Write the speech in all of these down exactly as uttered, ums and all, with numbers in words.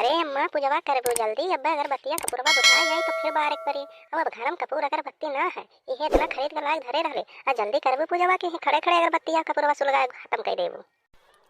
रे अम्मा, पूजवा करबू जल्दी, अब अगरबत्तिया कपूरवा बुझा जाई तो फिर बारे के परी। अब, अब घर में कपूर अगरबत्ती ना है, इहे इतना खरीद के लाग धरे रहले, आ जल्दी करबू पूजवा कि खड़े खड़े अगरबत्तिया कपूरवा सुलगा के खत्म कर देबू।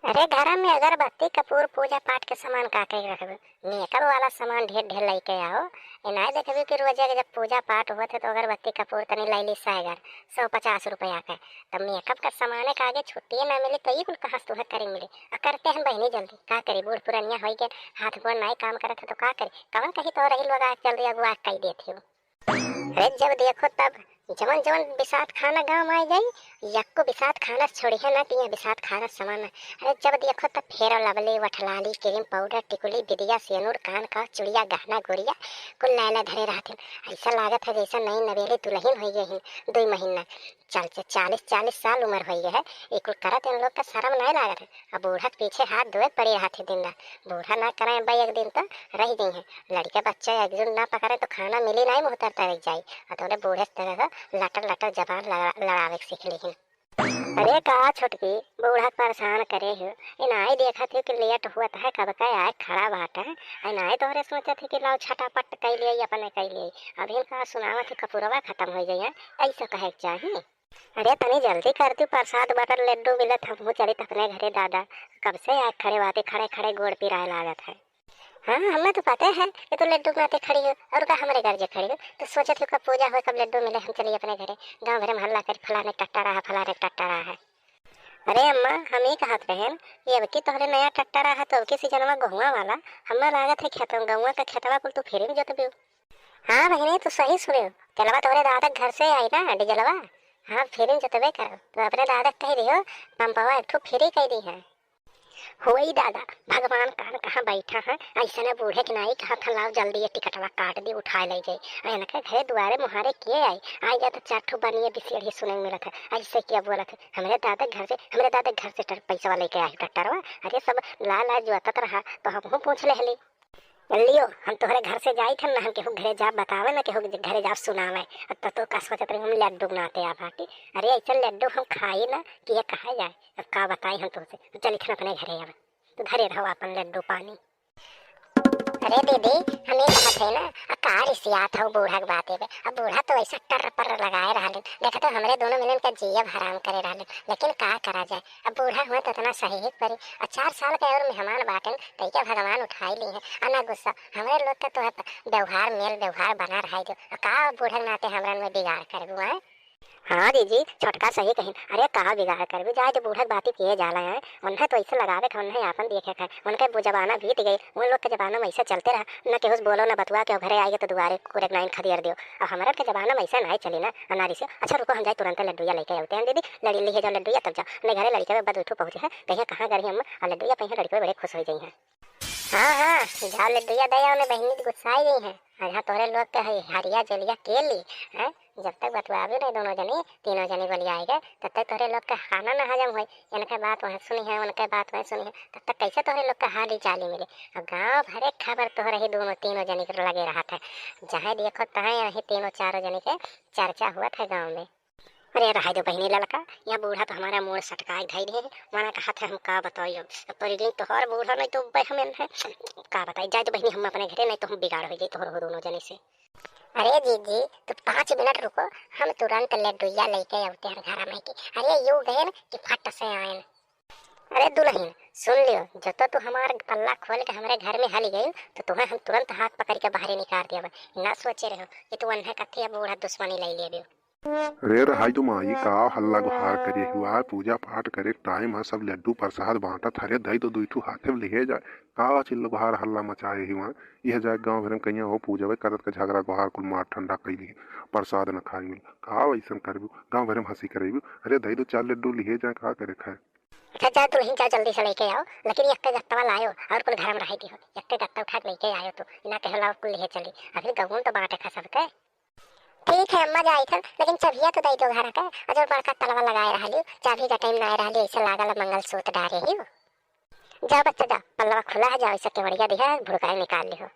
अरे, घर में अगरबत्ती कपूर पूजा पाठ के सामान का के रखबू? मेकअप वाला सामान ढेर ढेर लेके आओ। ये नाय देखबू कि रोज के जब पूजा पाठ होत है तो अगरबत्ती कपूर तनी लैली सैगर, सौ पचास रुपया के, तब मेकअप का सामाने का आगे छुट्टिए ना मिली तो ये कुल कहाँ से तुहे करे मिली? आ करते हैं बहनी जल्दी, का करी, बूढ़ पुरनिया होई गए, हाथ गोड़ नाई काम करत है तो का करी? कवन कही तो रही लोग आज जल्दी अगुआ कई देती हो। अरे जब देखो तब जवन जवन बिसात खाना गाँव में आ जाई, यक्को बिसात खाना छोड़ी है ना कि यहाँ बिसात खाना सामान ना। अरे जब देखो तब फेयर लवली, वठलाली, क्रीम पाउडर, टिकुली, बिदिया, सेनुर, कान का चुड़िया, गहना, गुड़िया, कुल लायला धरे रहते। ऐसा लागत है जैसे नई नवेली दुल्हन हो गई है, दो महीना। चल, च-, चालीस, चालीस साल उम्र होइ गए है, ई कुल करत इन लोग का शर्म नाय लागत है। अब बूढ़ा के पीछे हाथ धोए पड़े रहत है दिन रात। बूढ़ा ना करें भाई, एक दिन तो रह गई है। लड़के बच्चे एक दिन ना पकड़े तो खाना मिली नाय, मुँह तर तर जाई। और तोरे बूढ़े से तरह से लटर लटर जबान लड़ा-, लड़ावे के सीख ली है। अरे का छोटकी, बूढ़ा के परेशान करे हो? इनाई देखत हो कि लेट हुआ है, कब का आए खड़ा बाटे। इनाई तोहरे सोचत है कि लाओ छटापट कई ले, अपने कई ले। अभी इनका सुनावत है कपूरवा खत्म हो जाए, ऐसे कहे के चाही। अरे तनी जल्दी कर दू, प्रसाद बटल लड्डू मिलत, हमहू चलित अपने घरे दादा। कब से आए खड़े बाटे, खड़े खड़े गोड़ पिराए लागत है। हाँ, हमें तो पता है कि तू लड्डू बनाते खड़ी हो, और का हमरे घर जे खड़ी हो, तो सोचत हो कब पूजा हो, कब लड्डू मिले, हम चली अपने घरे। गाँव भरे में हल्ला करी, फलाने टट्टा रहा, फलाने टट्टा रहा है। अरे अम्मा, हम ही कहत रहेन कि अब की तोहरे नया टट्टा रहा तो अब की सीजनवा गहुआ वाला, हमें लागत है खेतवा, गहुआ का खेतवा कुल तू फ्री में जोतबू। हाँ बहिनी, तू सही सुने हो। चलवा तोहरे दादा के घर से आई ना डीजलवा, हाँ फ्री में जोतबे करब। तो अपने दादा के कह दियो, पंपवा एक ठो फ्री कह दी है। होई दादा, भगवान कान कहाँ बैठा है, ऐसने बूढ़े के नाई कहा था, लाओ जल्दी ये टिकटवा काट दी, उठाए ले जाई। आ इनके घरे दुआरे मुहारे किए आई, आई जा तो चार ठो बनिए बिसेड़ी सुने में मिलत है, ऐसे क्या बोलत है, हमरे दादा के घर से, हमरे दादा के घर से टर-, पैसवा लेके आई डॉक्टरवा। अरे सब ला ला जोतत रहा तो हमहू पूछ ले हली। लियो, हम तोहरे घर से जाई थे ना, हम केहू घरे जाब बतावे ना, केहू घरे जाब सुनावे। अब तो तू का सोचत रही हम लड्डू बनाते आ बाटी। अरे ऐसे लड्डू हम खाई ना कि ये कहा जाए। अब का बताई हम तुमसे, तो चली थे अपने घरे अब। तो घरे रहो अपन लड्डू पानी। अरे दीदी, हम ये कहत है ना, आ का रिसियात हो बूढ़ा के बाते पे। अब बूढ़ा तो ऐसा टर पर लगाए रहले, देखा तो हमरे दोनों मिलन का जीव हराम करे रहले, लेकिन का करा जाए, अब बूढ़ा हुए तो इतना सही ही परी। आ चार साल के और मेहमान बाटन, तई के भगवान उठाई ली है। आ ना गुस्सा, हमरे लोग का तो है व्यवहार, मेल व्यवहार बना रहा है जो। आ का बूढ़ा के नाते हमरन में बिगाड़ कर बुआ है? हाँ जीजी, छोटका सही कहिन। अरे का बिगाड़ करबू, जाए दे, बूढ़ा के बाती पिए जाला है। उन्हें तो ऐसे लगावे के, उन्हें आपन देखे के है। उनके बु-, जमाना बीत गई, उन लोग के जमाना में ऐसे चलते रहा, न केहू से बोलो, न बतुआ, केहू घरे आएगे तो दुआरे कुरे नाइन खदेड़ दियो। अब हमारे के जमाना में ऐसे नहीं चली ना, अनारी से। अच्छा रुको, हम जाए तुरंत लड्डूया लेके आते हैं दीदी, लड़ी लिहे जाओ लड्डूया तब जाओ। नहीं घरे लड़के में बद उठू पहुँचे है, कहिए कहाँ गई अम्मा, और लड्डूया कहिए लड़के बड़े खुश हो जाई हैं। हाँ, हाँ, जाओ लड्डूया दे आओ, ने बहिनी गुस्साई गई हैं। और यहाँ तोहरे लोग के है हरिया जलिया के ली, हैं? जब तक बतुआबे नहीं दोनों जनी, तीनों जनी बोलियाएगा, तब तक तोहरे लोग के खाना ना हजम होई। इनके बात वहाँ सुनी है, उनके बात वहाँ सुनी है, तब तक कैसे तोहरे लोग के हाली चाली मिले? और गाँव भरे खबर तोहरे ही दोनों तीनों जनी के लगे रहत है। जहाँ देखो तहाँ यही तीनों चारों जनी के चर्चा हुआ था गाँव में। अरे रहा दो बहिनी ललका, यह बूढ़ा तो हमारा मूड़ सटकाए धई रहे हैं। मना कहा था हम का बताई अब, अब तोरी दिन तोहर बूढ़ा नहीं तो बहमेन है, का बताई। जाए दो बहिनी हम अपने घरे, नहीं तो हम बिगाड़ हो जाए तोहर हो दोनों जने से। अरे जीजी, तू पाँच मिनट रुको, हम तुरंत लड्डूया लेके आते हैं घर में की। अरे यू गए कि फट से आए। अरे दुल्हन, सुन लियो, जो तो तू हमार पल्ला खोल के हमरे घर में हली गई, तो तुम्हें हम तुरंत हाथ पकड़ के बाहर निकाल दिया। ना सोचे रहो कि तू अन्हे कथे या बूढ़ा दुश्मनी ले लेबे। अरे रहाई तो माई, का हल्ला गुहार करे हुआ है? पूजा पाठ करे टाइम है, सब लड्डू प्रसाद बांटत हरे, दई तो दुई ठू हाथे में लिहे जाए। का चिल्ला गुहार हल्ला मचाए हुआ? यह जाए गांव भर में कहिया हो पूजबे करत के झगड़ा गुहार कुल मार ठंडा कैली, प्रसाद न खाए मिल। का वैसन करबू? गांव भर में हंसी करेबू। अरे दई दो चार लड्डू लिहे जाए, का करे खाए? अच्छा, जा दुल्हन, जा जल्दी से लेके आओ, लेकिन यक्के गत्तवा लायो और कुल घर में रह दियो। यक्के गत्ता उठा के लेके आयो तू, इना कहे लाओ कुल ले चली। अभी गहूम तो बांटे खा सबके। ठीक है अम्मा, जाई था, लेकिन चबिया तो दे दो घर के। और जो बड़का तलवा लगाए रहली, चाबी का टाइम ना आए रहली, ऐसे लागल मंगलसूत्र डारे ही। जाओ बच्चा, जाओ, पल्लवा खुला है, जाओ, इसे केवड़िया दिया है, भुड़काई निकाल लिहो।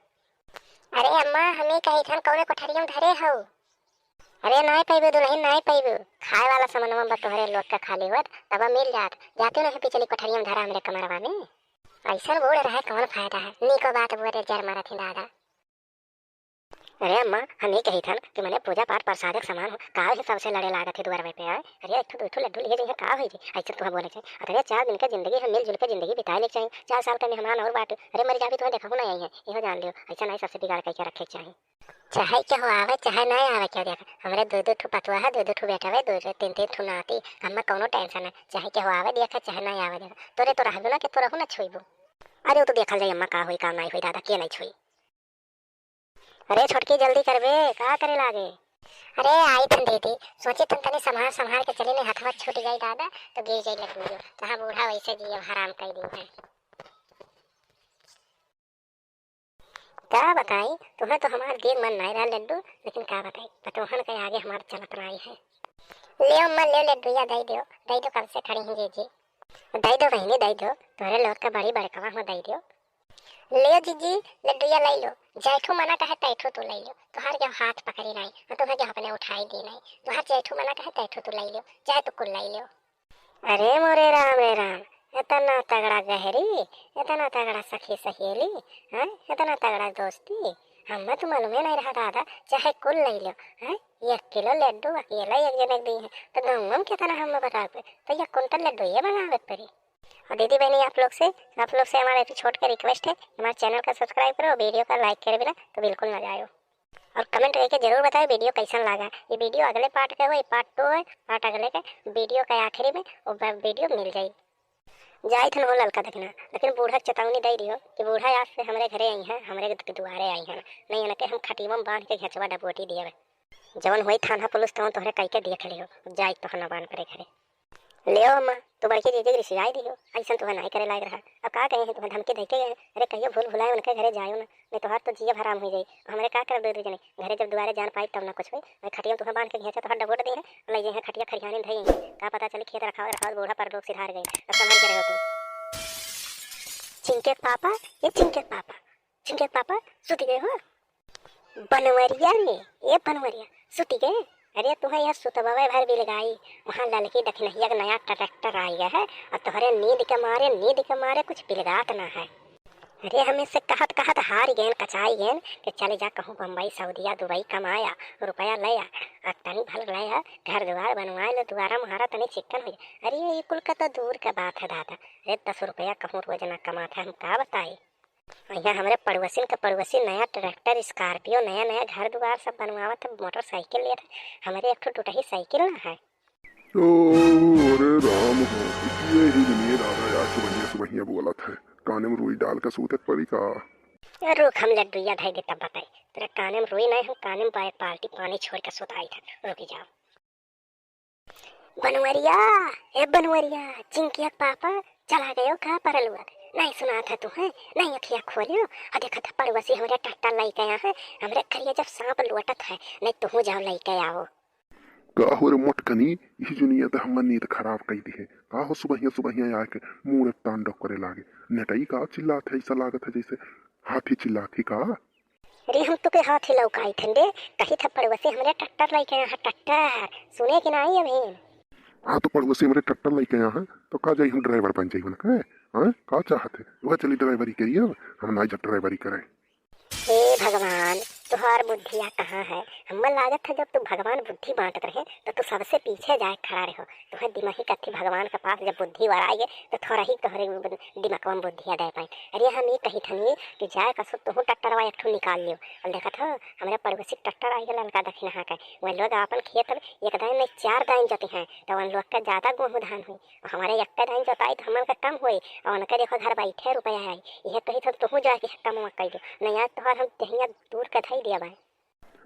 अरे अम्मा, हमें कही था, कौने कोठरिया में धरे हो? अरे नाय पैबू दुल्हन, नाय पैबू। खाए वाला सामानवा बा तोहरे लोग का खाली होत, तब मिल जात। जाती नहीं पिछली कोठरिया में धरा हमरे कमरवा में। अइसन बूढ़ रहे कौन फायदा है, नीको बात बोले जर मरत ही दादा। अरे अम्मा, हम ई कहित हन कि मने पूजा पाठ प्रसाद के सामान हो, का ही सबसे लड़े लागत ही दुआरवे पे आए? अरे एक ठो दो ठो लड्डू लिए जइहे, का होई जी? अइसन तुहा बोले चाही। अरे चार दिन के जिंदगी है, मिलजुल के जिंदगी बिताए लेके चाही। चार साल का मेहमान और बाटे, अरे मर जाबे तुहा देखहु ना आई है, इहो जान लियो। अइसन नाई सबसे बिगाड़ कइके रखे के चाही। चाहे केहू आवे, चाहे नाई आवे, केहू देखा। हमरे दो दो ठो पतोह है, दो दो ठो बेटा है, दो दो तीन तीन ठो नाती। हमें कौनो tension है, चाहे केहू आवे देखा, चाहे नाई आवे देखा। तोरे तो रहबो ना कि तोरहु ना छुइबो। अरे वो तो देखल जाई अम्मा, का होई का नाई होई दादा, के नाई छुई। अरे छोटकी जल्दी करबे, का करे लागे? अरे आई थन दीदी, सोची थन तनी संभार संभार के चली, नहीं हथवा छूट जाई दादा, तो गिर जाई लड्डू जो। तहाँ बूढ़ा वैसे जियब हराम कई दी है। का बताई, तुम्हें तो हमार देर मन नाई रहा लड्डू, लेकिन का बताई, पतोहन के आगे हमार चलत नाई है। ले अम्मा, ले लड्डूया, दई दो, दई दो, कब से खड़ी हैं जीजी। दई दो बहिनी, दई दो, तोहरे लोग का बड़ी बड़कवा हो, दई दो। ले जीजी, लड्डूया लई लो, जैठू मना कहे तैठू तू लई लो, तोहार के हाथ पकड़ी नाई, और तोहार के अपने उठाई दी नाई, तोहार जैठू मना कहे तैठू तू लई लो, चाहे तू कुल लई लो। अरे मोरे राम रे राम, इतना तगड़ा गहरी, इतना तगड़ा सखी सहेली, हैं? इतना तगड़ा दोस्ती, हमें तो मालूमे नहीं रहा दादा, चाहे कुल लई लो, हैं? एक किलो लड्डू अकेला एक जनक दी है, तो गाँव में कितना हम बतावे, तो एक कुंटल लड्डू ये बनावे पड़ी। और दीदी बहनी आप लोग से, आप लोग से हमारा एक छोट का request है, हमारे channel का subscribe करो, video का like करे बिना तो बिल्कुल ना जाओ। और comment करके जरूर बताएं video कैसन लगा। ये video अगले part का हुआ, ये part two है, part अगले के video का आखिरी में वो ब-, video मिल जाई। जाई थन हो ललका दखिना, लेकिन बूढ़ा के चेतावनी दे दियो कि बूढ़ा आज से हमरे घरे आई हैं, हमरे दु-, दुआरे आई हैं, नहीं इनके हम खटिया में बांध के घेचवा डबोटी दिए। जवन होई थाना पुलिस तवन तोहरे कई के देख लियो, जाई तोहर ना बान परे घरे। ले अम्मा, तू बड़की जीजी के रिसियाई दियो, अइसन तुहे नाई करे लायक रहा। अब का कहे हैं, तुहे धमकी दे के गए हैं। अरे कहियो भूल भुलाए उनके घरे जायो ना, नहीं तोहार तो जियब हराम हो जाई। हमरे का करब दो दो जने, घरे जब दुआरे जान पाई तब ना कुछ होई। मैं खटिया में तुहे बांध के घेंचे तोहार डबोट दे हैं, ले जे हैं खटिया खरियानी धई हैं। का पता चली खेत रखावत रखावत बूढ़ा परलोक सिधार गए। अब समझ के रहो तू। चिंके के पापा, ये चिंके के पापा, चिंके के पापा, सुति गए हो? बनवरिया रे, ए बनवरिया, सुति गए? अरे तुहे यह सुतबवे भर बिलगाई, वहाँ ललकी दखिनहिया के नया ट्रैक्टर आई गया है, और तोहरे नींद के मारे, नींद के मारे कुछ बिलगात ना है। अरे हम इससे कहत कहत हार गएन, कचाई गएन कि चले जा कहूँ बम्बई, सऊदिया, दुबई कमाया, रुपया ले आ, और तनी भल ले आ, घर दुआर बनवाए लो, दुआरा मुहारा तनी चिक्कन हो जाए। अरे ये कुल का तो दूर का बात है दादा, अरे दस रुपया कहूँ रोज ना कमात है, हम का बताई। यहाँ हमरे पड़ोसिन का पड़ोसी नया ट्रैक्टर, स्कॉर्पियो, नया नया घर दुआर सब बनवावत है, मोटरसाइकिल लेत है। हमरे एक ठो टूटही साइकिल ना है। ओ, अरे राम हो, ये ही दुनिया दादा यार, सुबहिया सुबहिया बोलत है, काने में रुई डाल के सूते के पड़ी का? ए, रुक, हम लड्डुइया धई दे तब बताई। तेरे काने में रुई नहीं, हम काने में एक बाल्टी पानी छोड़ के सुताई था। रुक जाओ। बनवरिया, ए बनवरिया, चिंकिया के पापा, चला गयो का परलुआ? नहीं सुनात है तुहे, नहीं अखिया खोलियो। आ देखत है पड़ोसी हमरे ट्रैक्टर लई के आया है, हमरे करिया जब सांप लोटत है, नहीं तुहू जाओ लई के आओ। का हो रे मोटकनी, यही जुनिया तो हमर नींद खराब कई दी है। का हो सुबहिया सुबहिया आके मूड़े तांडव करे लागे। नेटई का चिल्लात है, ऐसा लागत है जैसे हाथी चिल्लात है का? अरे हम तो के हाथ ही लौकाई थन रे, कही था पड़ोसी हमरे ट्रैक्टर लेके आया है, ट्रैक्टर। सुने कि नहीं अभी? हाँ तो पड़ोसी हमरे ट्रैक्टर लेके आया है, तो का जाई हम ड्राइवर बन जाई उनका? हाँ, का चाहत है? वह चली ड्राइवरी करिए, हम ना जब ड्राइवरी करें। हे भगवान, तुहार बुद्धिया कहाँ है? हमें लागत है जब तू भगवान बुद्धि बांटत रहे तो तू सबसे पीछे जाए खड़ा रहो। तुहे दिमागी कथी भगवान के पास जब बुद्धि वराए तो थोड़ा ही तोहरे दिमागवा में बुद्धिया दे पाए। अरे हम ये कही थनी कि जाए कसो तुहू ट्रैक्टरवा एक ठो निकाल लियो। और देखत हो हमरे पड़ोसी ट्रैक्टर आई गए ललका दखिनहा के। वह लोग अपन खेत में एक दाइन नहीं चार दाइन जोती हैं तो उन लोग का ज्यादा गेहूं धान हुई। हमारे एक दाइन जोताई तो हमन का कम हुई और उनके देखो घर बैठे रुपया आई। यह कही थन तुहू जाके कम कई दो। नहीं आज तोहर हम दहिया दूर के धई दिया भाई।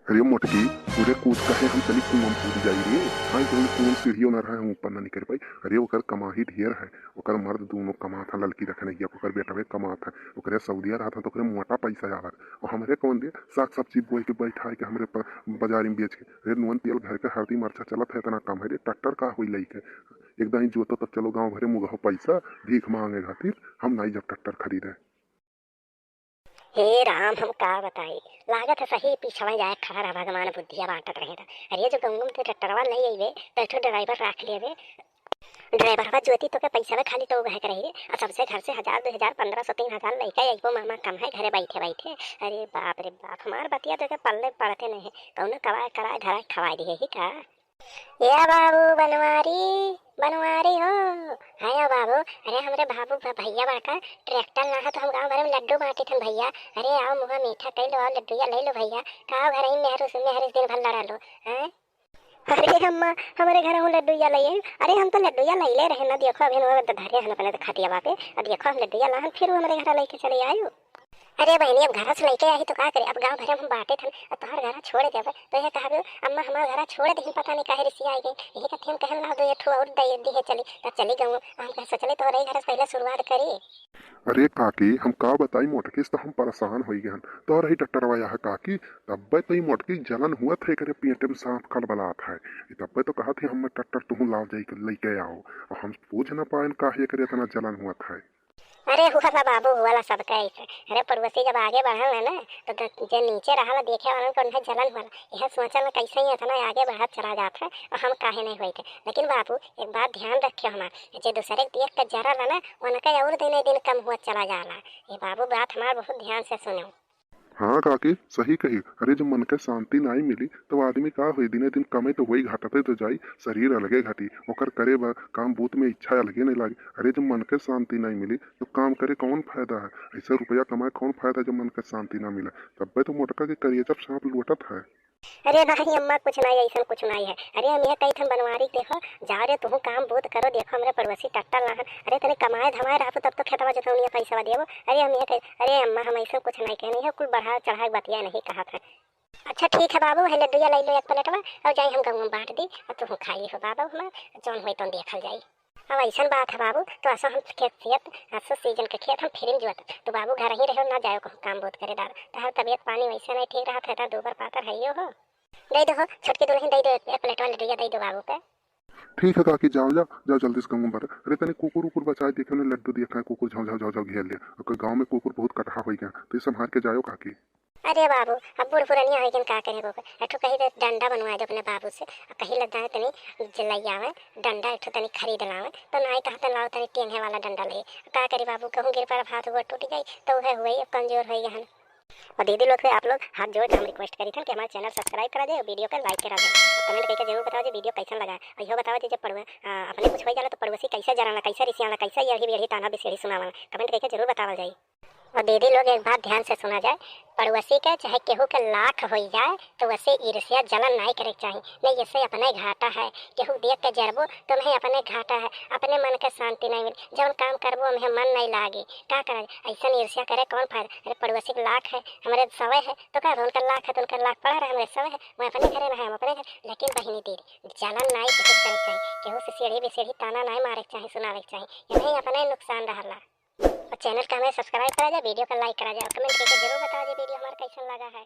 अरे मोटकी, तोरे कूद कहे हम चली कुआं में कूद जाई रे। आई तो कुआं में सीढ़ियों न रहे, हम ऊपर न निकल पाई। अरे ओकर कमाही ढेर है, ओकर मर्द दोनों कमात है, ललकी रखने हिया, ओकर बेटवे कमात है, ओकरे सऊदिया रहत है तो ओकरे मोटा पैसा आवत। और हमरे कौन दे साग सब्जी बोए के बैठाए के हमरे प-, बाजारी में बेच के। अरे नून तेल घर के हरदी मरचा चलत है, इतना कम है रे, ट्रैक्टर का होई लई के। एक दाई जोतो तब चलो गाँव भरे मुगहो पैसा भीख मांगे खातिर, हम नाई जब ट्रैक्टर खरीदे। हे राम, हम का बताई, लागत है सही पीछवा जाए खड़ा रहा, भगवान बुद्धिया बांटत रहे था। अरे जो गंगू में ट्रैक्टरवा नहीं अइबे, तो एक ठो ड्राइवर रख लेबे। ड्राइवरवा ज्योति तोके पैसा में खाली तो उगाहे के रही रे, और सबसे घर से हजार, दो हजार, पन्द्रह सौ, तीन हजार लेके अइबो मामा, कम है घरे बैठे बैठे। अरे बाप रे बाप, हमार बतिया तोके पल्ले पड़ते नहीं है, कौनो कवाए कराए धराए खवाए दिए ही का? या बाबू बनवारी, बनवारी हो, हाँ या बाबू, अरे हमरे बाबू भ-, भैया बड़का ट्रैक्टर ना है तो हम गाँव भर में लड्डू बांटी थन भैया। अरे आओ मुँह मीठा कर लो, आओ लड्डूया ले लो भैया। का घर ही मेहरू से मेहरू दिन भर लड़ा लो, हैं? अरे अम्मा, हमरे घर हूँ लड्डूया लइए। अरे हम तो लड्डूया लइले रहे ना, देखो अभी हम धरे हन अपने खटिया पे। अब देखो हम लड्डूया लाहन, फिर वो हमरे घर लेके चले आयो। अरे बहनी, अब घर से लेके आई तो का करे, अब गाँव भरे हम बांटे थन, अब तोहर घर छोड़ देबे तो ये कहबे, "अम्मा हमार घर छोड़ दही, पता नहीं काहे रिसिया आई गई।" यही कहते हम कहन ला दो ये ठो और दे दी है चली, तब चली गऊँ। हम कह सोचले तोहरे घर से पहले शुरुआत करी। अरे काकी, हम का बताई मोटकी से तो हम परेशान होई गए हन। तोहर ही ट्रैक्टरवा यह काकी, तब्बे तो ई मोटकी जलन हुआ थे करे पेट में सांप खलबलात है। ई तब्बे तो कहा थे हम ट्रैक्टर तुहूँ लाव जाई के लेके आओ। और हम पूछ ना पाएन काहे करे इतना जलन हुआ था। अरे हुआ ला बाबू, हुआ ला सबका ऐसे। अरे पड़ोसी जब आगे बढ़ल है ना, तो ग-, जे नीचे रहल देखे वालन को उन्हें जलन हुआ ला। यह सोचल कैसे ही इतना आगे बढ़त चला जात है और हम काहे नहीं होई थे। लेकिन बाबू एक बात ध्यान रखियो हमार, जे दूसरे के देख के जरा ला ना, उनका और दिन दिन कम हुआ चला जाला। ये बाबू बात हमार बहुत ध्यान से सुनो। हाँ काकी, सही कही। अरे जब मन के शांति नाई मिली तो आदमी का होई, दिने दिन कमे तो होई, घटते तो जाई, शरीर अलगे घटी, ओकर करे बर काम बूत में इच्छा अलगे नहीं लागे। अरे जब मन के शांति नाई मिली तो काम करे कौन फायदा है? ऐसा रुपया कमाए कौन फायदा जब मन के शांति ना मिले? तब्बे तो मोटका के करिए जब सांप लोटत है। अरे नहीं अम्मा, कुछ नहीं, ऐसन कुछ नहीं है। अरे हम यह कही थन बनवारी, देखो, जाओ रे, तुहूँ काम बूत करो, देखो, हमरे पड़ोसी ट्रैक्टर लाहन। अरे तनी कमाए धमाए रहबो, तब तो खेतवा जोतौनिया पैसा देबो। अरे हम यह कही, अरे अम्मा, हम ऐसन कुछ नहीं कहनी है, कुल बढ़ा चढ़ा के बतिया नहीं कहा था। अच्छा ठीक है बाबू, है लड्डूया ले लो एक प्लेटवा, और जाई हम गहूँ बांट दी, और तुहूँ खा ली हो बाबू हमार, जौन होई तौन देखल जाई। अब ऐसन बात है बाबू, तो असो हम खेत सियत, असो सीजन के खेत हम फ्री में जोतब। तो बाबू घर ही रहो, ना जाओ कहूँ काम बहुत करे दार। तो हर तबीयत पानी वैसे नहीं ठीक रहत है, तो दूबर पातर है यो हो। दे दो हो, छोटकी दुल्हन दे दो, एक प्लेट वाला लड्डूया दे दो बाबू के। ठीक है काकी, जाओ, जाओ, जाओ जल्दी से गहूँ भर। अरे तनी कुकुर उकुर बचाए देखे ने, लड्डू दिया खाए, कुकुर झाँव झाँव झाँव झाँव घेर लिया। ओकर गाँव में कुकुर बहुत कटहा हो गया, तो ये संभाल के जाओ काकी। अरे बाबू, अब बूढ़ पुरनिया हो गए, का करे कुकुर? एक ठो कही तो डंडा बनवा दे अपने बाबू से, और कही लग जाए तनी जलाई आवे, डंडा एक ठो तनी खरीद लावे, तो ना ही कहा तो लाओ तनी टेंगे वाला डंडा ले। का करी बाबू, कहूँ गिर पर हाथ गोड़ टूट जाई, तो वह हुए अब कमजोर हो गए हन। और दीदी लोग से आप लोग हाथ जोड़ के हम रिक्वेस्ट करी थन कि हमारे चैनल सब्सक्राइब करा जाए और वीडियो का लाइक करा जाए और कमेंट करके जरूर बताओ जी वीडियो कैसन लगा। और यहो बताओ जी जब पड़ुआ, आ, अपने कुछ हो जाला तो पड़ोसी कैसे जराला, कैसे रिसियाला, कैसे यही बेड़ी ताना बिसेड़ी सुनावाला, कमेंट करके जरूर बतावल जाई। और दीदी लोग एक बात ध्यान से सुना जाए, पड़ोसी के चाहे केहू के लाख होई जाए तो वैसे ईर्ष्या जलन नहीं करे के चाही, नहीं इससे अपने घाटा है। केहू देख के जरबो तो नहीं अपने घाटा है, अपने मन के शांति नहीं मिले, जौन काम करबो हमें मन नहीं लागे, का करा जाए? ऐसन ईर्ष्या करे कौन फायदा? अरे पड़ोसी के लाख है, हमारे सवे है, तो का उनका लाख है तो उनका लाख पड़ा रहे, हमारे सवे है, मैं अपने घरे रहे, हम अपने घर। लेकिन बहिनी दीदी, जलन नाई केहू करे के चाही, केहू से सीढ़ी बिसीढ़ी ताना नाई मारे के चाही, सुनावे के चाही, यही अपने नुकसान रहला। और चैनल का हमें सब्सक्राइब करा जाए, वीडियो का लाइक करा जाए और कमेंट करके जरूर बताओ जी वीडियो हमारा कैसन लगा है।